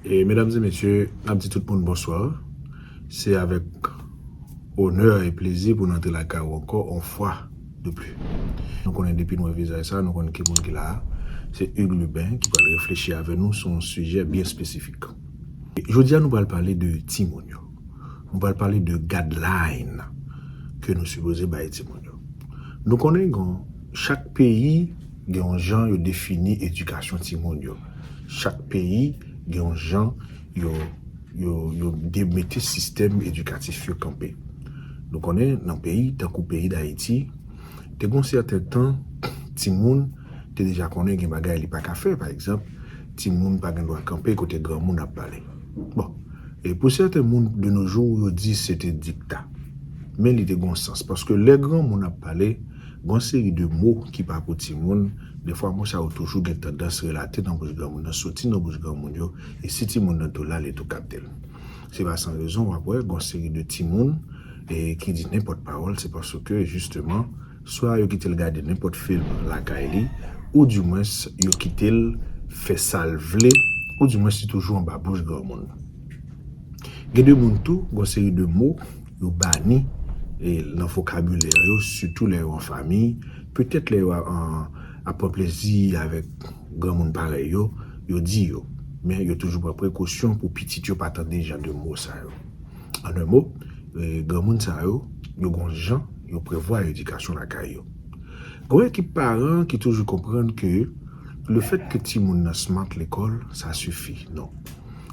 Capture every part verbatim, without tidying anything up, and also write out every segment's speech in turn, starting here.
E medam e mesye, n ap di tout moun bonswa. Se avèk onè e plezi pou n antre lakay ou ankò, on fwa de pli. Nou konnen depi n wè vizaj sa, nou konnen ki moun ki la a. Se Hugues Lubin ki pral reflechi avè nou sou yon sijè byen espesifik. Jodi a, nou pral pale de timoun yo. Nou pral pale de guideline ke nou sipoze bay timoun yo. Nou konnen gen, chak peyi gen yon jan yo defini edikasyon timoun yo. Chak peyi gen yon jan yo, yo, yo de mete sistèm edikatif yo kanpe. Nou konnen nan peyi, tankou peyi Dayiti, te gon sèten tan, timoun te deja konnen gen bagay li pa ka fè. Pa egzanp, timoun pa gen dwa kanpe kote granmoun ap pale. Bon, e pou sèten moun de nos jours, yo di se te dikta. Men li te gon sans, paske lè granmoun ap pale, gon seri de mo ki pa pou timoun, defwa mo sa yo toujou gen tandans relate nan bouch granmoun nan, soti nan bouch granmoun yo, e si timoun nan tou la, li tou kapte l. Se pa san rezon, w ap wè, gon seri de timoun, e, ki di nenpòt pawòl, se paske, jisteman, swa yo kite l gade nenpòt fim lakay li, oudimwens yo kite l fè sa l vle, oudimwens li toujou anba bouch granmoun. Gen de moun tou, gon seri de mo, yo bani, e, nan vokabilè yo, sitou lè yo an fanmi, petèt lè yo a, an, ap pran plezi avèk granmoun parèy yo, yo di yo. Men yo toujou pran prekosyon pou pitit yo pa tande jan de mo sa yo. An en mo, e, granmoun sa yo, yo gon jan yo prevwa edikasyon lakay yo. Gon ekip paran ki toujou konprann ke lefèt ke timoun nan smart lekòl, sa sifi. Non.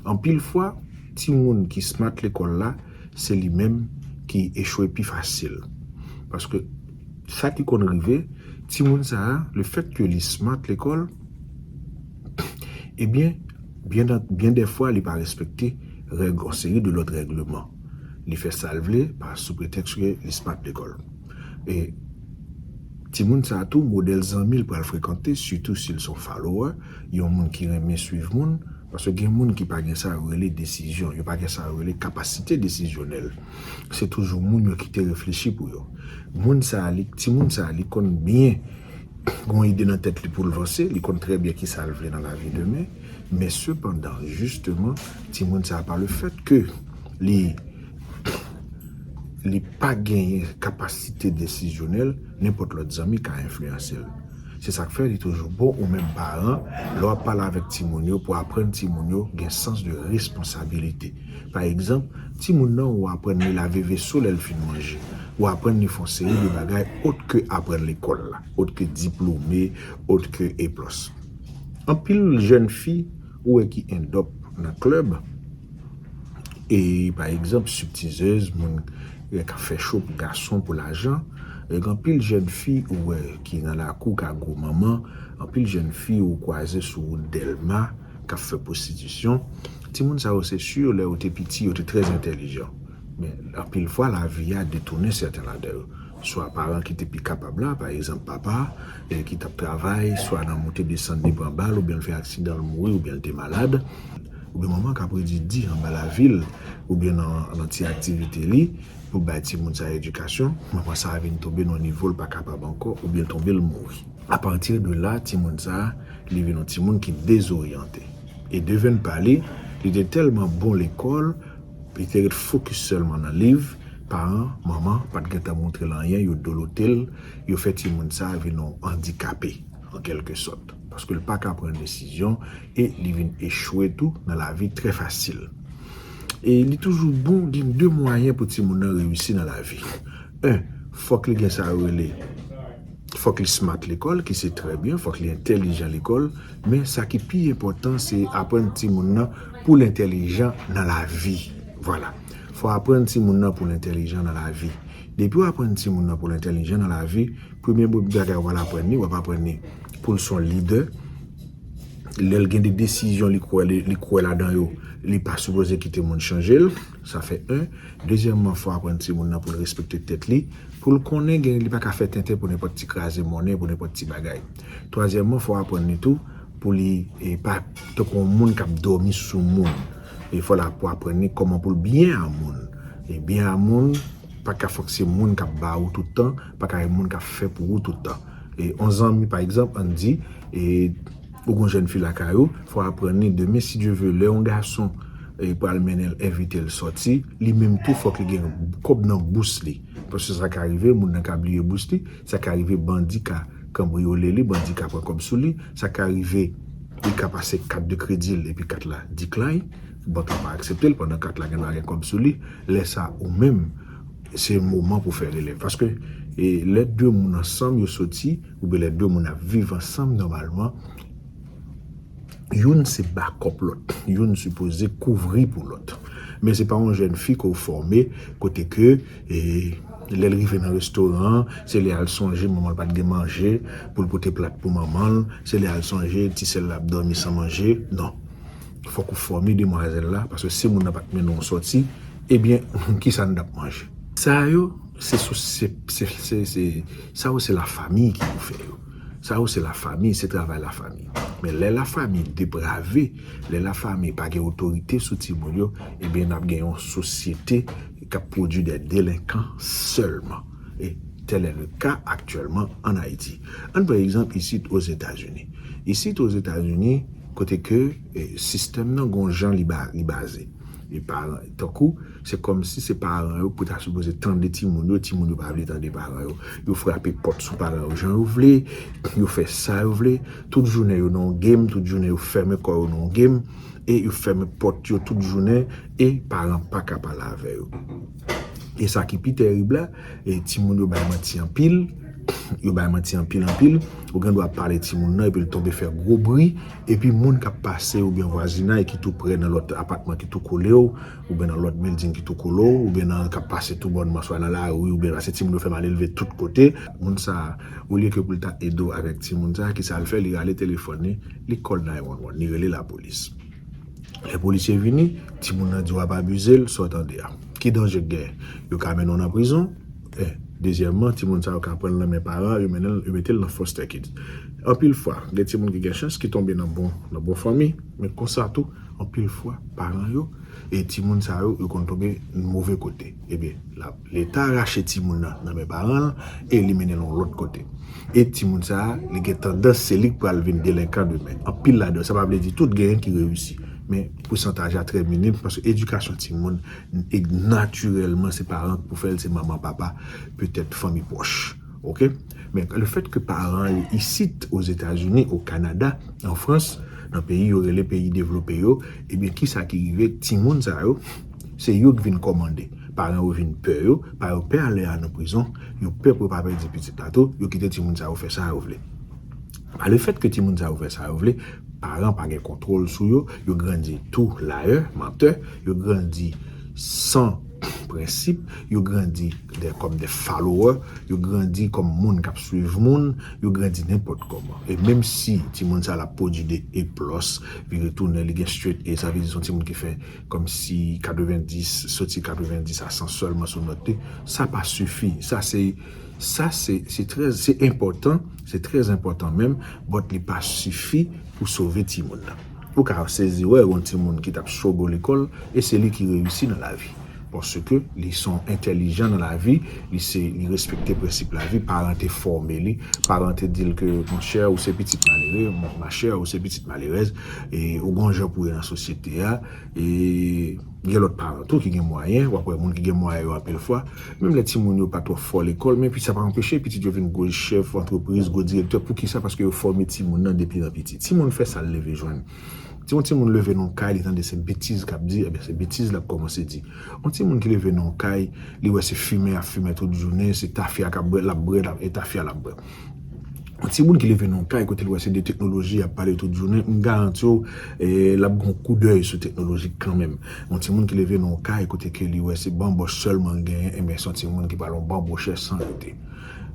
Anpil fwa, timoun ki smart lekòl la, se li menm ki echwe pi fasil. Paske sa ki konn rive, timoun sa a, lefèt ke li smart lekòl, ebyen, byen, byen dèfwa, li pa respekte règ, yon seri de lòt règleman. Li fè sa l vle, pa sou pretèks ke li smart lekòl. E timoun sa a tou, modèl zanmi l pral frekante, sitou si l se yon follower, yon moun ki renmen swiv moun, paske gen moun ki pa gen sa yo rele desizyon, yo pa gen sa yo rele kapasite desizyonèl. Se toujou moun yo ki te reflechi pou yo. Moun sa a, li, timoun sa a, li konn byen gon ide nan tèt li pou l vanse, li konn trè byen ki sa l vle nan lavi demen, men sepandan, jisteman, timoun sa a, pa lefèt ke li, li pa genyen kapasite desizyonèl, nenpòt lòt zanmi ka enfliyanse l. Se sa k fè li toujou bon ou menm paran, lè w ap pale avèk timoun yo, pou aprann timoun yo gen sans de responsabilite. Pa egzanp, timoun nan ou aprann li lave veso lè l fin manje. Ou aprann li fè yon seri de bagay ot ke aprann lekòl la, ot ke diplome, ot ke eplos. Anpil jèn fi ou wè ki end up nan klèb, e pa egzanp, striptizèz, moun, e, k ap fè cho pou gason, pou lajan. E gen anpil jèn fi ou wè ki nan lakou ka gwo manman, anpil jèn fi ou kwaze sou wout Dèlma k ap fè pwostitisyon. Timoun sa yo, se si, lè yo te piti, yo te trè entèlijan. Men anpil fwa, lavi a detounen sèten ladan yo. Swa paran ki te pi kapab la, pa egzanp papa, e ki t ap travay, swa nan moute desann li pran bal, oubyen l fè aksidan l mouri, oubyen l te malad, oubyen manman k ap redi di anba lavi l, oubyen nan, nan ti aktivite li, pou bay timoun sa edikasyon, manman sa a vin tonbe nan yon nivo l pa kapab ankò, oubyen l tonbe l mouri. Apati de la, timoun sa a, li vin yon timoun ki dezoryante. E devèn pa li, li te tèlman bon lekòl, li te ret fokis sèlman nan liv, paran, manman, pa t gentan montre l anyen, yo dolote l, yo fè timoun sa a vin yon andikape, an kèlke sòt. Paske l pa ka pran desizyon e li vin echwe tou nan lavi trè fasil. E li toujou bon gen de mwayen pou timoun nan reyisi nan lavi. En, fòk li gen sa yo rele, fòk li smart lekòl, ki se trè byen, fòk li entèlijan lekòl, men sa ki pi enpòtan, se aprann timoun nan pou l entèlijan nan lavi. Vwala. Fò aprann timoun nan pou l entèlijan nan lavi. Depi w aprann timoun nan pou l entèlijan nan lavi, premye bagay w pral aprann li, w ap aprann li pou l se yon lidè. Lè l gen de desizyon li kwè, li, li kwè ladan yo, li pa sipoze kite moun chanje l. Sa fè en. Dezyèmman, fò aprann timoun nan pou l respekte tèt li, pou l konnen gen, li pa ka fè tenten pou nenpòt ti kraze monnen, pou nenpòt ti bagay. Twazyèmman, fò aprann li tou pou li, e, pa tankou yon moun k ap dòmi sou moun. E fò l ap aprann li kòman pou l byen a moun. E byen a moun, pa ka fòk se moun k ap ba ou tout tan, pa ka se moun k ap fè pou ou tout tan. E yon zanmi, pa egzanp, ann di, e Ou gen yon jèn fi lakay ou, fò w aprann li demen, si Dye ve, lè yon gason e pral mennen l, envite l sòti, li menm tou fòk li gen kòb nan bous li. Paske sa ka rive, moun nan ka bliye bous li, sa ka rive bandi ka kanbriyole li, bandi ka pran kòb sou li, sa ka rive li ka pase kat de kredi l epi kat la decline, bank la pa aksepte l pandan kat la gen dwa gen kòb sou li. Lè sa ou menm, se moman pou fè relèv. Paske e, lè de moun ansanm yo soti, oubyen lè de moun ap viv ansanm nòmalman, youn se bakòp lòt, youn sipoze kouvri pou lòt. Men se pa yon jèn fi ke w fòme kote ke e, lè l rive nan restoran an, se lè al sonje manman l pa t gen manje pou l pote plat pou manman l, se lè al sonje ti sè l la ap dòmi san manje. Non. Fòk ou fòme demwazèl la, paske si moun nan pa t mennen w sòti, ebyen, kisa n t ap manje? Sa yo, se sou, se, se, se, se, sa yo se lafanmi ki pou fè yo. Sa yo se lafanmi, se travay lafanmi. Men lè lafanmi deprave, lè lafanmi pa gen otorite sou timoun yo, ebyen, n ap gen yon sosyete k ap pwodui de delenkan sèlman. E tel est le cas actuellement en Haïti. Ann pran egzanp isit Ozetazini. Isit Ozetazini, kote ke e, sistèm nan gon jan li, ba, li baze. E paran, tankou, se kòmsi se paran yo pou ta sipoze tande timoun yo, timoun yo pa vle tande paran yo. Yo frape pòt sou paran yo jan yo vle, yo fè sa yo vle. Tout jounen yo nan yon game, tout jounen yo fèmen kò yo nan yon game, e yo fèmen pòt yo tout jounen, e paran pa ka pale avè yo. E sa ki pi terib la, e timoun yo bay manti anpil, yo bay manti anpil anpil, ou gen dwa pale timoun nan epi l tonbe fè gwo bri, epi moun k ap pase oubyen vwazinay ki tou pre nan lòt apatman ki tou kole w, oubyen nan lòt bilding ki tou kole w, oubyen nan k ap pase tou bònman swa nan lari oubyen paske timoun yo fè malelve tout kote, moun sa a, olye ke pou l ta ede w avèk timoun sa a, kisa l fè? Li rale telefòn li, li call nine one one, li rele lapolis. Lè polisye vini, timoun nan di w ap abize l, sa w tande a. Ki danje k genyen? Yo ka mennen w nan prizon. E, dezyèmman, timoun sa yo ka pran l nan men paran, yo mennen l, yo mete l nan foster kids. Anpil fwa, gen timoun ki gen chans ki tonbe nan bon, nan bon fanmi, men konsa tou, anpil fwa, paran yo, e timoun sa yo, yo konn tonbe move kote. Ebyen, la, Leta rache timoun nan nan men paran l e li mennen l yon lòt kote. E timoun sa a, li gen tandans se li k pral vin delenkan demen. Anpil ladan yo, sa pa vle di tout, genyen ki reyisi. Men pousantaj la trè minim paske edikasyon timoun, e natirèlman, se paran k pou fè l, se manman, papa, petèt fanmi pwòch. Oke? Men lefètke paran yo isit, Ozetazini, o Kanada, an Frans, nan peyi yo rele peyi devlope yo, ebyen, kisa ki rive? Timoun sa yo, se yo k vin kòmande. Paran yo vin pè yo, paran yo pè ale a nan prizon, yo pè pou yo pa pèdi pitit la tou, yo kite timoun sa yo fè sa yo vle. Pa lefètke timoun sa yo fè sa yo vle, paran pa gen kontwòl sou yo, yo grandi tou layè, mantè, yo grandi san prensip, yo grandi de, kòm de follower, yo grandi kòm moun k ap swiv moun, yo grandi nenpòt kòman. E menm si timoun sa l ap pwodui de A plis, vire tounen, li gen straight A, sa vle di se yon timoun ki fè kòmsi katrevendis, soti katrevendis a san sèlman sou nòt li, sa pa sifi. Sa se, sa se, se trè, se enpòtan, se trè enpòtan menm, but li pa sifi pou sove timoun nan. Ou ka sezi wè yon timoun ki t ap struggle lekòl, e se li ki reyisi nan lavi. Paske li se yon entèlijan nan lavi, li se, li respekte prensip lavi, paran te fòme li, paran te di l ke, monchè, ou se pitit malere, mon, machè, ou se pitit malerèz, e ou gon jan pou ye nan sosyete a, e gen lòt paran tou ki gen mwayen, w ap wè moun ki gen mwayen yo anpil fwa, menm lè timoun yo pa twò fò lekòl, men pi sa pa anpeche pitit yo vin gwo chèf antrepriz, gwo direktè. Poukisa? Paske yo fòme timoun nan depi nan piti. Timoun fè sa l leve jwenn. Si yon timoun leve nan yon kay, li tande se betiz k ap di, ebyen, se betiz l ap kòmanse di. Yon timoun ki leve nan yon kay, li wè se fimen y ap fimen tout jounen, se tafya k ap bwè, l ap bwè, l ap, e tafya l ap bwè. Yon timoun ki leve nan yon kay kote l wè se de teknoloji y ap pale tout jounen, m garanti w, e, l ap gen yon koudèy sou teknoloji kanmenm. Yon timoun ki leve nan yon kay kote ke li wè se banbòch sèlman l genyen, ebyen, se yon timoun ki pral yon banbochè san rete.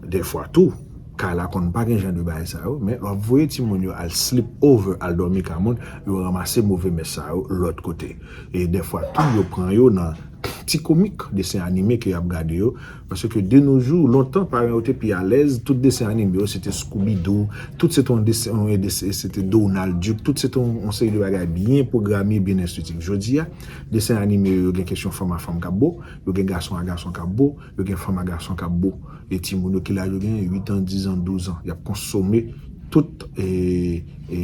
Dèfwa tou, kay la konn pa gen jan de bagay sa yo, men l ap voye timoun yo al sleep over, al dòmi ka moun, yo ranmase move mès sa yo lòt kote. E dèfwa tou, yo pran yo nan ti komik, desen anime ke y ap gade yo, paske de nos jours, lontan, paran yo te pi alèz, tout desen anime yo, se te Scooby-Doo, tout se te yon desen, yon desen, se te Donald Duck, tout se te yon, yon seri de bagay byen pwograme, byen enstritif. Jodi a, desen anime yo, yo gen kesyon fanm a fanm k ap bo, yo gen gason a gason k ap bo, yo gen fanm a gason k ap bo. E timoun yo ki laj yo genyen, uit an, diz an, douz an, y ap konsome tout e, e,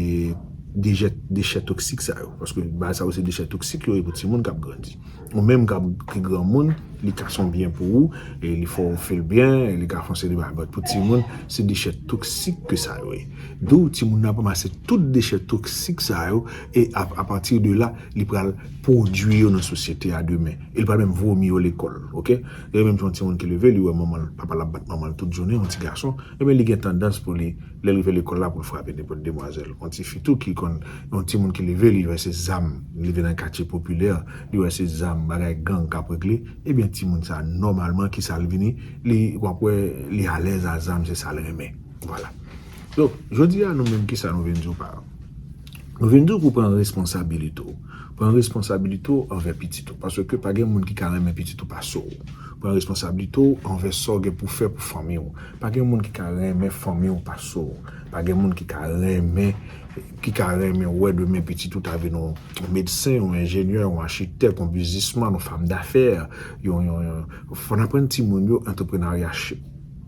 dechè, dechè toksik sa yo. Paske bagay sa yo se dechè toksik yo ye pou timoun k ap grandi. Ou menm k ap ki granmoun, li ka se yon byen pou ou, e li fè w feel byen, e li ka fè yon seri de bagay. But pou timoun, se dechè toksik ke sa yo ye. Donk, timoun nan ap ranmase tout dechè toksik sa yo, e a, apati de la, li pral pwodui yo nan sosyete a demen. E li pral menm vomi yo lekòl, oke? E menm jan yon timoun ki leve, li wè manman l, papa l ap bat manman l tout jounen, yon ti gason, ebyen li gen tandans pou li, lè l rive lekòl la, pou l frape nenpòt demwazèl. Yon ti fi tou ki konn, yon timoun ki leve, li wè se zam, li leve nan katye popilè, li wè se zam, bagay gang k ap regle, ebyen timoun sa, nòmalman, ki sa l vini, li, w ap wè, li alèz a zam, se sa l renmen. Vwala. Donk, jodi a, nou menm, ki sa nou vin di w paran? Nou vin di w pou pran responsabilite w. Pran responsabilite w anvè pitit ou. Paske pa gen moun ki ka renmen pitit ou pase w. Pran responsabilite w anvè sa w gen pou fè pou fanmi w. Pa gen moun ki ka renmen fanmi w pase w. Pa gen moun ki ka renmen ki ka renmen wè demen pitit ou ta vin yon medsen, yon enjenyè, yon achitèk, yon biznismann, yon fanm dafè, yon, yon, yon, fò n aprann timoun yo antreprenarya.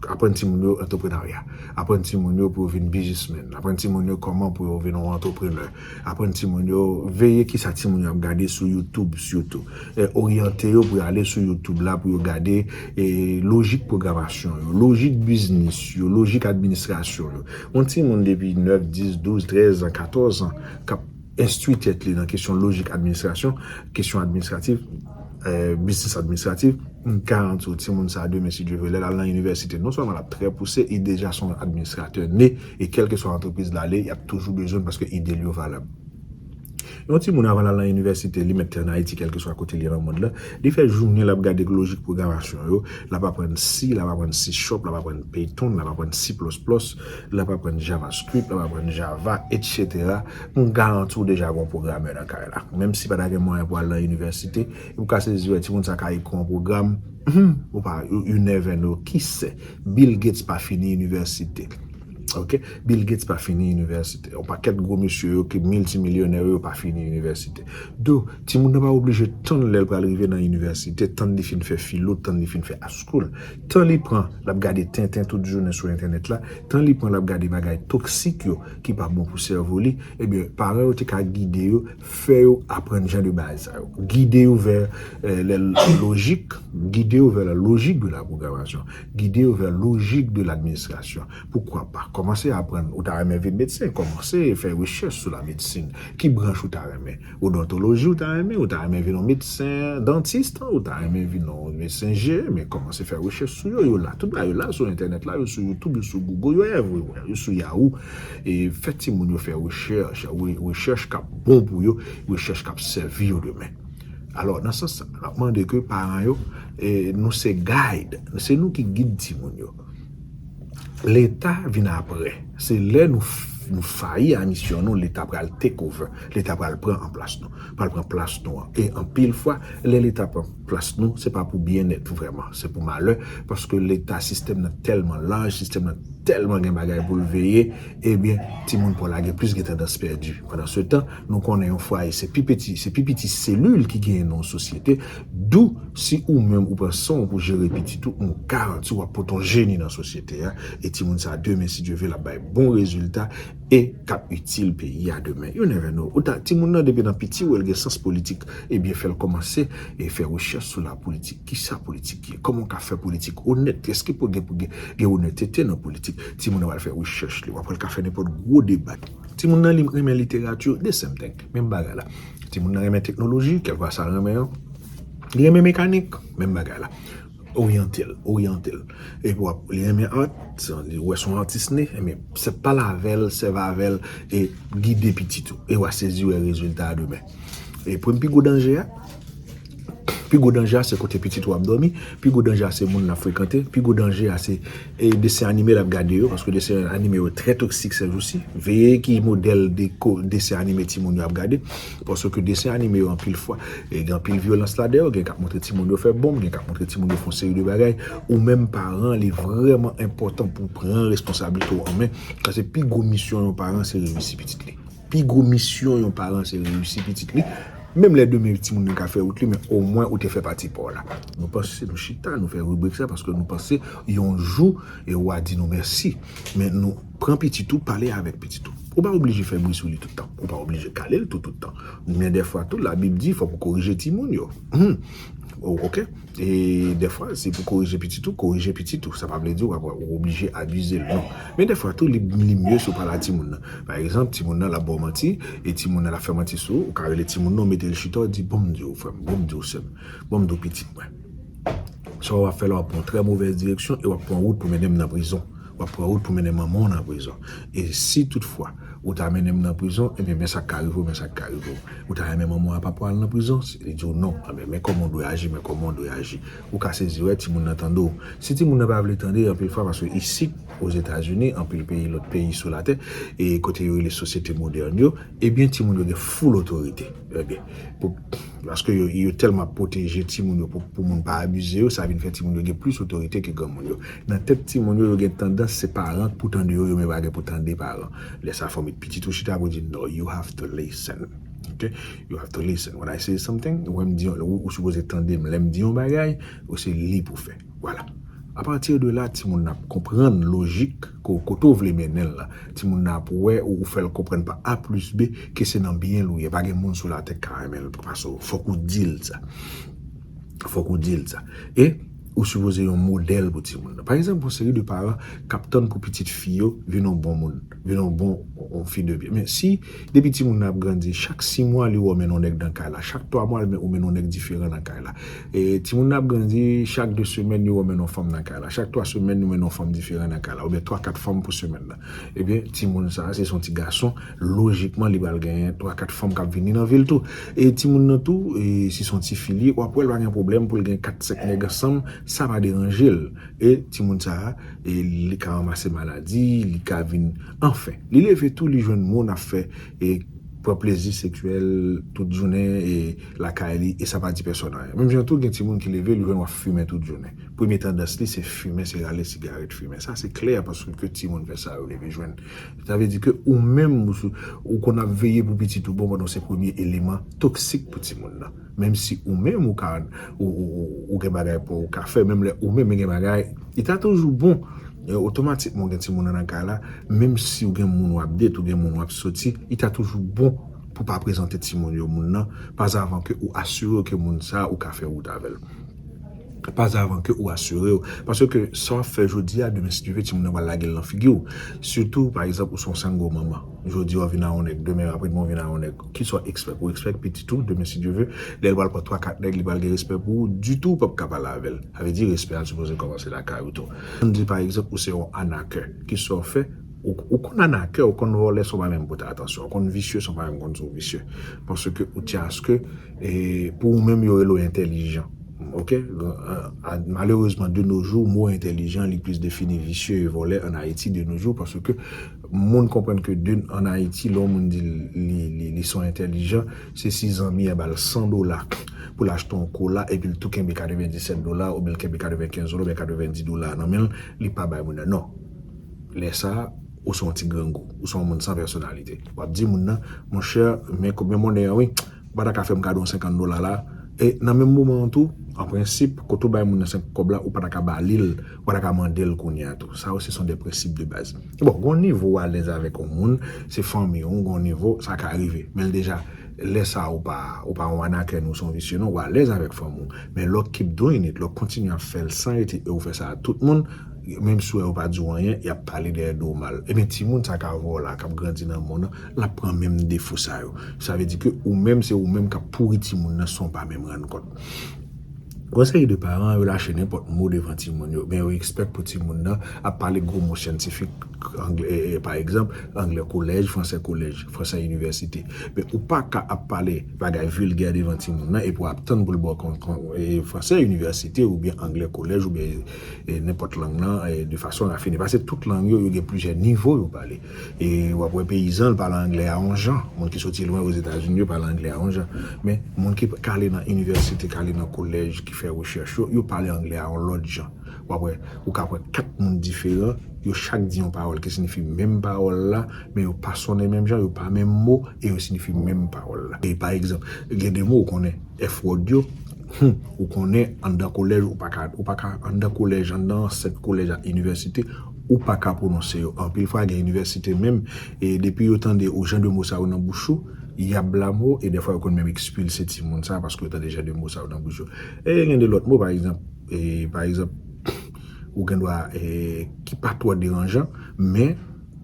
Aprann timoun yo antreprenarya. Aprann timoun yo pou yo vin biznismenn. Aprann timoun yo kòman pou yo vin yon antreprenè. Aprann timoun yo, veye kisa timoun yo ap gade sou YouTube sitou. E, oryante yo pou yo ale sou YouTube la pou yo gade e, lojik pwogramasyon yo, lojik biznis yo, lojik administrasyon yo. Yon timoun depi nèf, dis, douz, trèz an, katòz an k ap enstwi tèt li nan kesyon lojik administrasyon, kesyon administratif, e, biznis administratif, m garanti w, timoun sa a demen, si Dye vle, lè l al nan inivèsite, non sèlman l ap trè pouse, li deja se yon administratè ne, e kèlkeswa antrepriz l ale, y ap toujou bezwen l paske ide l yo valab. Yon timoun, avan l al nan inivèsite, li mèt te ann Ayiti, kèlkeswa kote l ye nan mond lan, li fè jounen l ap gade lojik pwogramasyon yo, l ap aprann C, l ap aprann C sharp, l ap aprann Python, l ap aprann C plus plus, l ap aprann JavaScript, l ap aprann Java, etsetera. M garanti w deja gen yon pwogramè nan kay la. Menm si pa ta gen mwayen pou al nan inivèsite, ou ka sezi wè timoun sa ka ekri yon pwogram, hmm, ou pa, you, you never know. Kisa? Bill Gates pa fini inivèsite. Ok? Bill Gates pa fini inivèsite. Yon pakèt gwo mesye yo ki miltimilyonè yo, yo pa fini inivèsite. Donk, timoun nan pa oblije tann lè l pral rive nan inivèsite, tann li fin fè filo, tann li fin fè high school. Tan li pran, l ap gade tenten tout jounen sou entènèt la, tan li pran, l ap gade bagay toksik yo ki pa bon pou sèvo li, ebyen, paran yo te ka gide yo, fè yo aprann jan de bagay sa yo. Gide yo vè, eh, lè lojik, gide yo vè la logique de la programmation, gide yo vè lojik de l'administration. Poukwa pa? Kòmanse aprann, ou ta renmen vin medsen, kòmanse fè rechèch sou la medsin. Ki branch ou ta renmen? Odontoloji ou ta renmen? Ou ta renmen vin yon medsen dantis? Ou ta renmen vin yon medsen je? Men kòmanse fè rechèch sou yo, yo la. Tout bagay yo la sou entènèt la, yo sou YouTube, yo sou Google, yo everywhere, yo sou Yahoo. E fè timoun yo fè rechèch, re-, rechèch k ap bon pou yo, rechèch k ap sèvi yo demen. Alò, nan sans sa, n ap mande ke paran yo, e, nou se guide, se nou ki gid timoun yo. Leta vin apre. Se lè nou, f-, nou fayi a misyon nou, Leta pral take over. Leta pral pran an plas nou. Pral pran plas nou an. E anpil fwa, lè Leta pran plas nou, se pa pou byennèt vrèman. Se pou malè, paske Leta, sistèm nan tèlman laj, sistèm nan tèlman gen bagay pou l veye, ebyen, timoun pa w la gen plis gen tandans pèdi. Pandan se tan, nou konnen yon fwaye, se pi piti, se pi piti selil ki genyen nan yon sosyete. Dou, si ou menm ou pran san w pou jere pitit ou, m garanti w ap pote yon jeni nan sosyete a. E timoun sa a, demen, si Dye vle, l ap bay bon rezilta e k ap itil peyi a demen. You never know. Ou ta, timoun nan, depi nan piti, ou wè l gen sans politik, ebyen, fè l kòmanse e fè rechèch sou la politik. Kisa politik ye? Kòman w ka fè politik onèt? Èske pou gen, pou gen, gen onètete nan politik? Timoun nan pral fè rechèch li. W ap wè l ka fè nenpòt gwo deba. Timoun nan li renmen literati, the same thing. Menm bagay la. Timoun nan renmen teknoloji, kèlkeswa sa l renmen an. Li renmen mekanik, menm bagay la. Oryante l, oryante l. Epi w ap, li renmen art, li wè se yon atis ne, men se pale avè l, sèvi avè l, e gide pitit ou. E w a sezi wè rezilta a demen. E premye pi gwo danje a, pi gwo danje a se kote pitit ou ap dòmi, pi gwo danje a se moun l ap frekante, pi gwo danje a se, e, desen anime l ap gade yo, paske desen anime yo trè toksik sèjousi. Veye ki modèl de ko-, desen anime timoun yo ap gade, paske desen anime yo anpil fwa, e, gen anpil vyolans ladan yo, gen k ap montre timoun yo fè bonm, gen k ap montre timoun yo fè yon seri de bagay. Ou menm paran, li vrèman enpòtan pou w pran responsablite w an men, paske pi gwo misyon yon paran se reyisi pitit li. Pi gwo misyon yon paran se reyisi pitit li. Menm lè demen timoun nan ka fè wout li, men omwen ou te fè pati pa w la. Nou panse, nou chita, nou fè ribrik sa paske nou panse yon jou, e w a di nou mèsi. Men nou Pran pitit ou, pale avèk pitit ou. Ou pa oblije fè bri sou li tout tan. Ou pa oblije kale l tou tout tan. Men dèfwa tou, Labib di fòk ou korije timoun yo. Hmm. O- Oke? E dèfwa, se pou korije pitit ou, korije pitit ou. Sa pa vle di ou ap- ou oblije abize l, non. Men dèfwa tou, li, li mye si w pale a timoun nan. Pa egzanp, timoun nan l ap ba w manti, e timoun nan l ap fè manti sou ou, ou ka rele timoun nan, ou mete l chita, ou di, bon, m di w, frè m, bon, m di w, sè m, bon, m di w, pitit mwen. Sa w ap fè la, w ap pran yon trè movèz direksyon e w ap pran wout pou mennen m nan prizon. W ap pran wout pou mennen manman w nan prizon. E si toutfwa ou ta mennen m nan prizon, ebyen, men sa k ka rive w, men sa k ka rive w. Ou ta renmen manman w a pa pou al nan prizon? Li di w non. Ebyen, men kòman w dwe aji, men kòman w dwe aji. Ou ka sezi wè timoun nan tande w. Si timoun nan pa vle tande, anpil fwa, paske isit, Ozetazini, anpil peyi, lòt peyi sou latè, e kote yo rele sosyete modèn yo, ebyen, timoun yo gen full otorite. Ebyen, pou, paske yo, yo tèlman ap pwoteje timoun yo pou, pou moun pa abize yo, sa vin fè timoun yo gen plis otorite ke granmoun yo. Nan tèt timoun yo, yo gen tandans se paran k pou tande yo, yo men pa gen pou tande paran. Lè sa fò w met pitit ou chita pou di, no, you have to listen. Ok? You have to listen. When I say something, ou, m di, ou, ou sipoze tande m. Lè m di yon bagay, ou se li pou fè. Vwala. Apati de la, timoun nan ap konprann lojik ko- kote w vle mennen l la. Timoun nan ap wè ou, ou fè l konprann pa A plis B ke se nan byen l ou ye. Pa gen moun sou latè k ka renmen l pase w. Fòk ou di l sa. Fòk ou di l sa. E ou sipoze yon modèl pou timoun nan. Pa egzanp, yon seri de paran k ap tann pou pitit fi yo vin yon bon moun, vin yon bon yon fi de byen. Men si depi timoun nan ap grandi, chak sis mwa li wè w mennen yon nèg nan kay la, chak twa mwa ou mennen yon nèg diferan nan kay la. E timoun nan ap grandi, chak de semèn li wè w mennen yon fanm nan kay la, chak twa semèn li mennen yon fanm diferan nan kay la, oubyen twa, kat fanm pou semèn nan. Ebyen, timoun sa a, si se yon ti gason, lojikman, li pral genyen twa, kat fanm k ap vini nan vi l tou. E timoun nan tou, e si se yon ti fi li ye, w ap wè l pa gen pwoblèm pou l gen kat, senk nèg ansanm, sa pa deranje l. E timoun sa a, e li ka ranmase maladi, li ka vin, anfen, li leve tou, li jwenn moun ap fè, e pran plezi seksyèl tout jounen, e lakay li, e sa pa di pèsòn anyen. Menm jan tou, gen timoun ki leve, li jwenn w ap fimen tout jounen. Premye tandans li, se fimen, se rale sigarèt, fimen. Sa, se klè, paske timoun fè sa, yo leve jwenn. Sa vle di ke ou menm, ou, sou- ou konn ap veye pou pitit ou bon pandan w se premye eleman toksik pou timoun nan. Menm si ou menm, ou ka, ou, ou, ou, ou gen bagay pou ou ka fè, menm lè ou menm gen bagay, li ta toujou bon. E otomatikman, ou gen timoun nan nan kay la, menm si ou gen moun w ap date, ou gen moun w ap soti, li ta toujou bon pou pa prezante timoun yo moun nan, pa avan ke ou asire w ke moun sa a, ou ka fè wout avè l. Pa avan ke ou asire w. Paske sa w ap fè jodi a, demen, si Dye vle, timoun nan pral lage l nan figi w. Sitou, pa egzanp, ou se yon sangwo manman. Jodi a, w vin a yon nèg, demen, apre demen, w vin a yon nèg. Kisa w ekspèk? Ou ekspèk pitit ou, demen, si Dye vle, lè l pral pran twa, kat nèg, li pral gen respè pou ou, ditou ou p ap ka pale avè l. Sa vle di, respè a sipoze kòmanse lakay ou tou. Ann di, pa egzanp, ou se yon anakè. Kisa w fè? Ou, ou konn anakè, ou konn vòlè san w pa menm pote atansyon. Ou konn visye san w pa menm konn se yon visye. Paske ou tchaske, e, pou ou menm, yo rele w entèlijan. Ok? Malerezman, de nos jours, mo entèlijan, li plis defini visye e vòlè ann Ayiti de nos jours, paske moun konprann ke de, ann Ayiti, lè yon moun di li, li, li se yon entèlijan, se si zanmi an ba l san dola pou l achte yon kola, epi l tou kenbe katrevenndisèt dola, oubyen l kenbe katrevenkenz dola, oubyen katrevendis dola nan men l, li pa bay moun nan. Non. Lè sa a, ou se yon ti grangou, ou se yon moun san pèsonalite. W ap di moun nan, monchè, men, men monnen an, wi, ou pa ta ka fè m kado yon senkant dola la? E nan menm moman an tou, an prensip, kote ou bay moun nan senk kòb la, ou pa ta ka ba li l, ou pa ta ka mande l kounye a tou. Sa yo, se son de prensip de baz. Bon, gon nivo ou alèz avèk yon moun, se fanmi w, gon nivo, sa ka rive. Men l deja, lè sa a, ou pa, ou pa yon anakè, ou se yon visye, non, ou alèz avèk fanmi w. Men lè w keep doing it, lè w kontinye ap fè l san rete, e ou fè sa a tout moun, menm si w wè yo pa di w anyen, y ap pale dèyè do w mal. Ebyen, timoun sa ka vè w la, k ap grandi nan mond nan, l ap pran menm defo sa yo. Sa vle di ke ou menm, se ou menm k ap pouri timoun nan san w pa menm rann kont. Gon seri de paran, yo lache nenpòt mo devan timoun yo. Men yo ekspèk pou timoun nan ap pale gwo mo syantifik, anglè, e, e, pa egzanp, anglè kolèj, fransè kolèj, fransè inivèsite. Men ou pa ka ap pale bagay vilgè devan timoun nan epi w ap tann pou l ba w kon, kon, e, fransè inivèsite oubyen anglè kolèj oubyen, e, nenpòt lang nan, e, de fason rafine. Paske tout lang yo, yo gen plizyè nivo yo pale. E w ap wè peyizan, l pale anglè a yon jan. Moun ki soti lwen Ozetazini, yo pale anglè a yon jan. Men moun ki k ale nan inivèsite, k ale nan kolèj, ki fè rechèch yo, yo pale anglè a yon lòt jan. W ap wè, ou ka wè kat moun diferan, yo chak di yon pawòl ki siyifi menm pawòl la, men yo pa sonnen menm jan, yo pa menm mo, e yo siyifi menm pawòl la. E pa egzanp, gen de mo ou konnen, F word yo, hmm, ou konnen anndan kolèj, ou pa ka, ou pa ka anndan kolèj, anndan ansent kolèj ak inivèsite, ou pa ka pwononse yo. Anpil fwa, gen inivèsite menm, e depi yo tande ou jan de mo sa yo nan bouch ou, y ap blame w, e dèfwa yo konn menm ekspilse timoun sa, paske yo tande jan de mo sa yo nan bouch yo. E gen de lòt mo, pa egzanp, e, pa egzanp, ou gen dwa, e, ki pa twò deranjan, men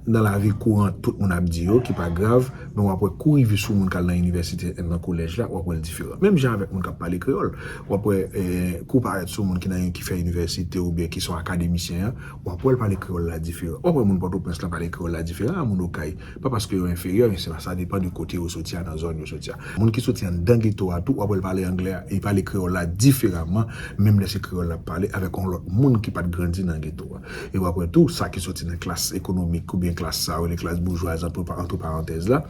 nan lavi kouran, tout moun ap di yo, ki pa grav, men w ap wè kou rive sou moun k al nan inivèsite, nan kolèj la, w ap wè l diferan. Menm jan avèk moun k ap pale kreyòl, w ap wè, e, kou parèt sou moun ki nan, ki fè inivèsite oubyen ki se yon akademisyen an, w ap wè l pale kreyòl la diferan. W ap wè moun Pòtoprens lan pale kreyòl la diferan a moun Okay. Pa paske yo enferyè, men se pa, sa depann de kote yo soti a, nan zòn yo soti a. Moun ki soti anndan geto a tou, w ap wè l pale anglè a, e pale kreyòl la diferaman, menm lè se kreyòl l ap pale avèk yon lòt moun ki pa t grandi nan geto a. E w ap wè tou, sa ki soti nan klas ekonomik oubyen klas sa yo rele klas boujwaz, antre pa-, antre parantèz la,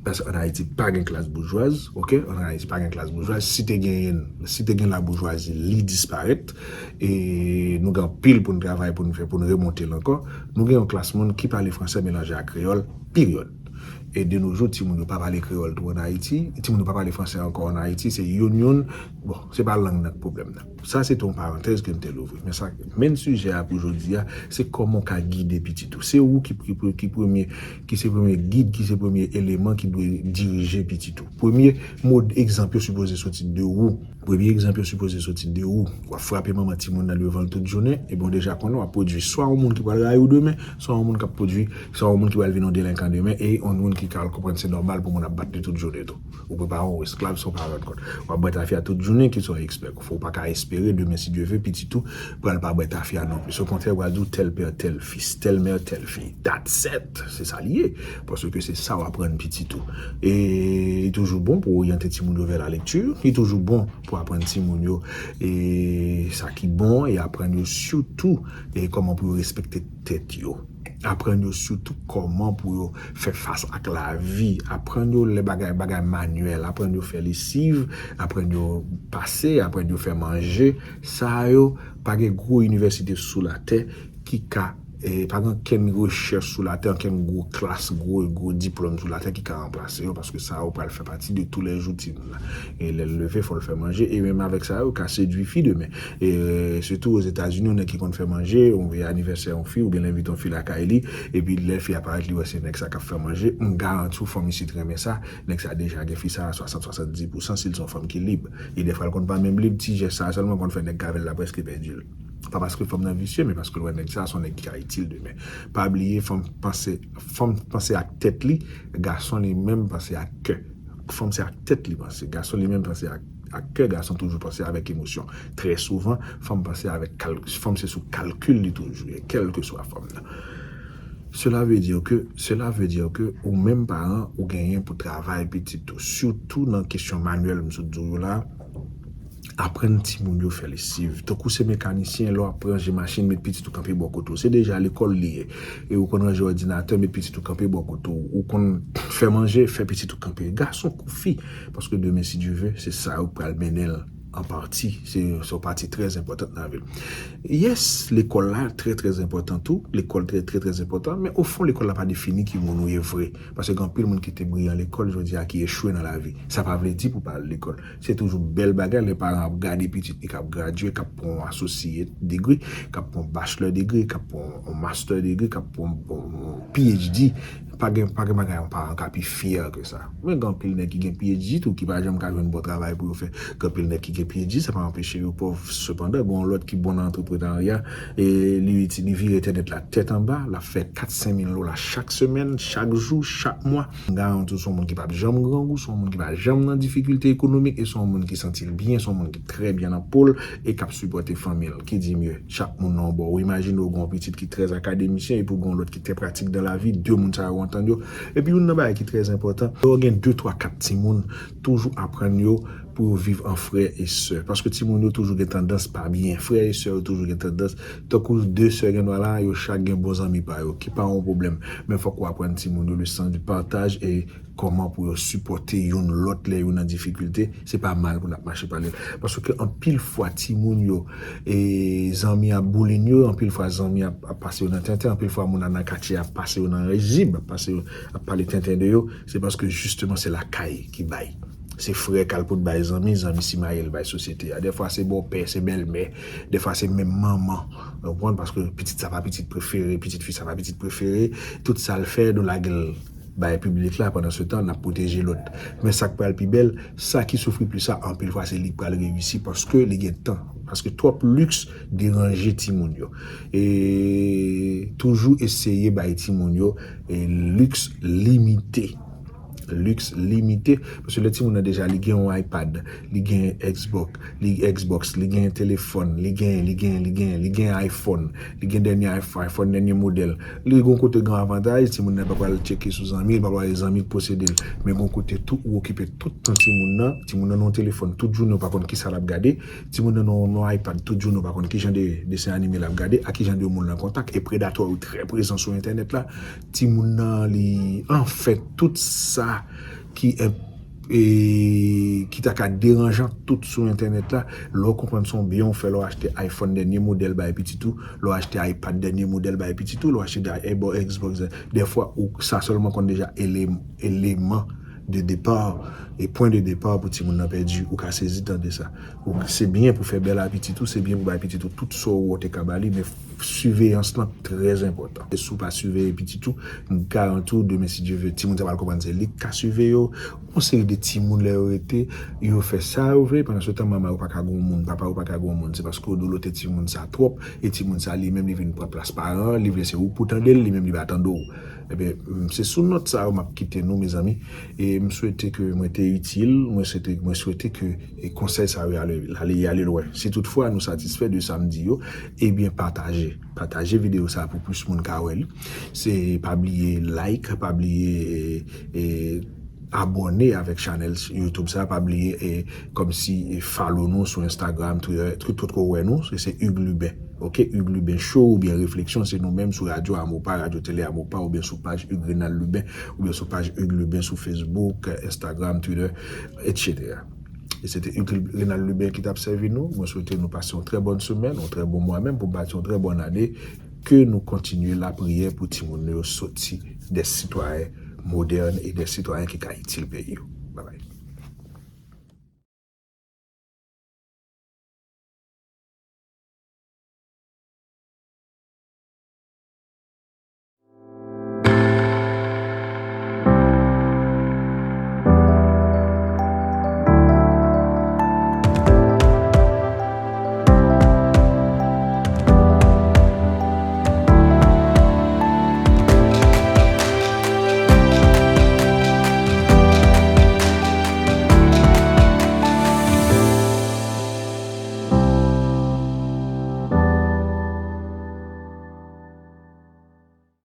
paske ann Ayiti pa gen klas boujwaz, oke? Ann Ayiti pa gen klas boujwaz. Si te genyen, si te gen laboujwazi, li disparèt. E nou gen anpil pou n travay, pou n fè, pou n remonte l ankò. Nou gen yon klas moun ki pale fransè melanje ak kreyòl, peryòd. E de nos jours, timoun yo pa pale kreyòl tou ann Ayiti. Timoun yo pa pale fransè ankò ann Ayiti. Se youn youn. Bon, se pa lang nan k pwoblèm nan. Sa se te yon parantèz ke m te louvri. Men sa, men sijè a pou jodi a, se kòman w ka gide pitit ou. Se ou ki, ki, ki premye, ki se premye gid, ki se premye eleman ki dwe dirije pitit ou. Premye mo, egzanp yo sipoze soti de ou. Premye egzanp yo sipoze soti de ou. W ap frape manman timoun nan devan l tout jounen, ebyen w deja konnen w ap pwodui swa yon moun ki pral rayi w demen, swa yon moun k ap pwodui, swa yon moun ki pral vin yon delenkan demen, e yon moun ki ka al konprann se nòmal pou moun ap bat li tout jounen tou. Ou prepare yon esklav, se yon parant kòd. W ap bwè tafya tout jounen, ki sa w ekspè? Ou pa ka espere demen, si Dye ve, pitit ou pral pa bwè tafya non plis. Okontrè, w pral di w tel père, tel fils, tel mère, tel fille. That's it! Se sa li ye. Paske se sa w aprann pitit ou. E li toujou bon pou oryante timoun yo vè la lekti. Li toujou bon pou aprann timoun yo, e, sa ki bon, e aprann yo sitou, e, kòman pou yo respekte tèt yo. Aprann yo sitou kòman pou yo fè fas ak lavi. Aprann yo lè bagay, bagay manyèl. Aprann yo fè lesiv. Aprann yo pase. Aprann yo fè manje. Sa yo, pa gen gwo inivèsite sou latè ki ka, e, pa gen ankenn rechèch sou latè, ankenn gwo klas, gwo, gwo diplòm sou latè ki ka ranplase yo, paske sa yo pral fè pati de toulèjou timoun nan. E lè l leve, fò l fè manje, e menm avèk sa, yo ka sedui fi demen. E, e, sitou Ozetazini, yon nèg ki konn fè manje, yon vye anivèsè yon fi, oubyen l envite yon fi lakay li, epi lè fi a parèt, li wè se nèg sa k ap fè manje, m garanti w fanm isit renmen sa, nèg sa deja gen fi sa a swasant, swasanndis pousan, si l se yon fanm ki lib. E dèfwa, l konn pa menm lib, ti jès sa a sèlman konn fè nèg k avè l la prèske pèdi l. Pa paske fanm nan visye, men paske l wè nèg sa a se yon nèg ki ka itil demen. Pa bliye, fanm panse, fanm panse ak tèt li, gason li menm panse ak kè. Fanm se ak tèt li panse, gason li menm panse ak, ak kè, gason toujou panse avèk emosyon. Trè souvan, fanm panse avèk kal-, fanm se sou kalkil li toujou ye, kèlkeswa fanm nan. Cela veut dire que, cela veut dire que ou menm paran, ou genyen pou travay pitit ou, sitou nan kesyon manyèl m sot di w yo la, aprann timoun yo fè lesiv. Tankou se mekanisyen, lè w ap ranje machin, met pitit ou kanpe bò kote w. Se deja lekòl li ye. E ou konn ranje òdinatè, met pitit ou kanpe bò kote w. Ou konn fè manje, fè pitit ou kanpe. Gason kou fi. Paske demen, si Dye ve, se sa yo k pral mennen l an pati. Se, se yon pati trè enpòtan nan vi l. Yes, lekòl la trè, trè enpòtan tou. Lekòl trè, trè, trè enpòtan. Men ofon, lekòl la pa defini ki moun ou ye vre. Paske gen anpil moun ki te briyan lekòl, jodi a ki echwe nan lavi. Sa pa vle di pou pa al lekòl. Se toujou bèl bagay lè paran ap gade pitit li k ap gradye, k ap pran yon associate degree, k ap pran yon bachelor degree, k ap pran yon master degree, k ap pran yon, yon P H D. Pa gen, pa gen bagay yon paran ka pi fyè ke sa. Men gen anpil nèg ki gen P H D tou ki pa janm ka jwenn bon travay pou yo fè. Gen anpil nèg ki gen P H D, sa pa anpeche yo pòv. Sepandan, gen yon lòt ki bon nan antreprenarya, e li, li vire entènèt la tèt anba, l ap fè kat, senk mil dola chak semèn, chak jou, chak mwa. M garanti w, se yon moun ki p ap janm grangou, se yon moun ki pa janm nan difikilte ekonomik, e se yon moun ki santi l byen, se yon moun ki trè byen nan po l, e k ap sipòte fanmi l. Ki di mye, chak moun nan yon bò. Ou imajine w gen yon pitit ki trè akademisyen, epi w gen yon lòt ki trè pratik dan lavi, de moun sa yo antann yo. Epi youn nan bagay ki trè enpòtan, lè w gen de, twa, kat timoun, toujou aprann yo pou yo viv an frè e sè. Paske timoun yo toujou gen tandans pa byen. Frè e sè yo toujou gen tandans, tankou de sè gen dwa la, yo chak gen bon zanmi pa yo, ki pa yon pwoblèm. Men fòk ou aprann timoun yo le sens du partage e kòman pou yo sipòte youn lòt lè youn nan difikilte. Se pa mal pou n ap mache pale. Paske anpil fwa timoun yo, e zanmi ap boulin yo, anpil fwa zanmi ap, ap pase yo nan tenten, anpil fwa moun nan katye ap pase yo nan rijib, ap pase yo, ap pale tenten de yo. Se paske jisteman se lakay ki bay. Se frè k al pot bay zanmi, zanmi simaye l bay sosyete a. Dèfwa se bòpè, se bèlmè, dèfwa se menm manman. Ou konprann? Paske pitit sa pa pitit prefere, pitit fi sa pa pitit prefere. Tout sa l fè, nou lage l bay piblik la, pandan se tan, n ap pwoteje lòt. Men sa k pral pi bèl, sa ki soufri plis la, anpil fwa se li k pral reyisi paske li gen tan. Paske twòp liks deranje timoun yo. E toujou eseye bay timoun yo e liks limite. Liks limite. Paske lè timoun nan deja li gen yon iPad, li gen Xbox, li Xbox, li gen telefòn, li gen, li gen, li gen, li gen iPhone, li gen dènye iPhone, iPhone dènye modèl. Li gon kote gen avantaj, timoun nan pa pral tcheke sou zanmi, li pa pral zanmi k posede l. Men gon kote tou ou okipe tout tan timoun nan, timoun nan nan yon telefòn tout jounen ou pa konn kisa l ap gade, timoun nan nan yon iPad tout jounen ou pa konn kijan de desen anime l ap gade, ak kijan de moun l an kontak, e predatò yo trè prezan sou entènèt la, timoun nan li anfèt tout sa ki enp- e ki ta ka deranjan tout sou entènèt la. Lè w konprann se yon byen w fè, lè w achte iPhone dènye modèl bay pitit ou, lè w achte iPad dènye modèl bay pitit ou, lè w achte da- e bon, Xbox, dèfwa ou sa sèlman konn deja ele- eleman de depa e pwen de depa pou timoun nan pèdi. Ou ka sezi tande sa. Ou- se byen pou fè bèl a pitit ou, se byen pou bay pitit ou tout sa ou wè w te ka ba li, men siveyans lan trè enpòtan. E si w pa siveye pitit ou, m garanti w demen si Dye vle, timoun sa pral konprann se li k ka siveye w. Yon seri de timoun lè yo rete, yo fè sa yo vle, pandan se tan manman yo pa ka gen yon moun, papa yo pa ka gen yon moun, se paske yo dolote timoun sa twòp, e timoun sa li menm li vin pran plas paran, li vle se ou k pou tande l, li menm li pa tande w. Ebyen, m- se sou nòt sa yo m ap kite nou, mezanmi, e m swete ke mwen te itil, mwen swete, mwen swete ke e konsèy sa yo ale, ale, ale lwen. Si toutfwa nou satisfè de sa m di yo, ebyen pataje. Pataje videyo sa pou plis moun ka wè li. Se pa bliye like, pa bliye e, e, abòne avèk chanèl YouTube sa, pa bliye e, kòmsi e, follow nou sou Instagram, Twitter, tout, tout kote w wè nou, se, se Hugues Lubin. Ok, Hugues Lubin Show oubyen Refleksyon, se nou menm sou Radyo Amopa, Radyo Tele Amopa, oubyen sou paj Hugues Renald Lubin, oubyen sou paj Hugues Lubin sou Facebook, Instagram, Twitter, et cetera. E se te Hugues Renald Lubin ki t ap sèvi nou. Mwen swete nou pase yon trè bòn semèn, yon trè bon mwa menm, pou bati yon trè bòn ane, ke nou kontinye lapriyè pou timoun nou yo soti de sitwayen modèn e de sitwayen ki ka itil peyi yo. Babay.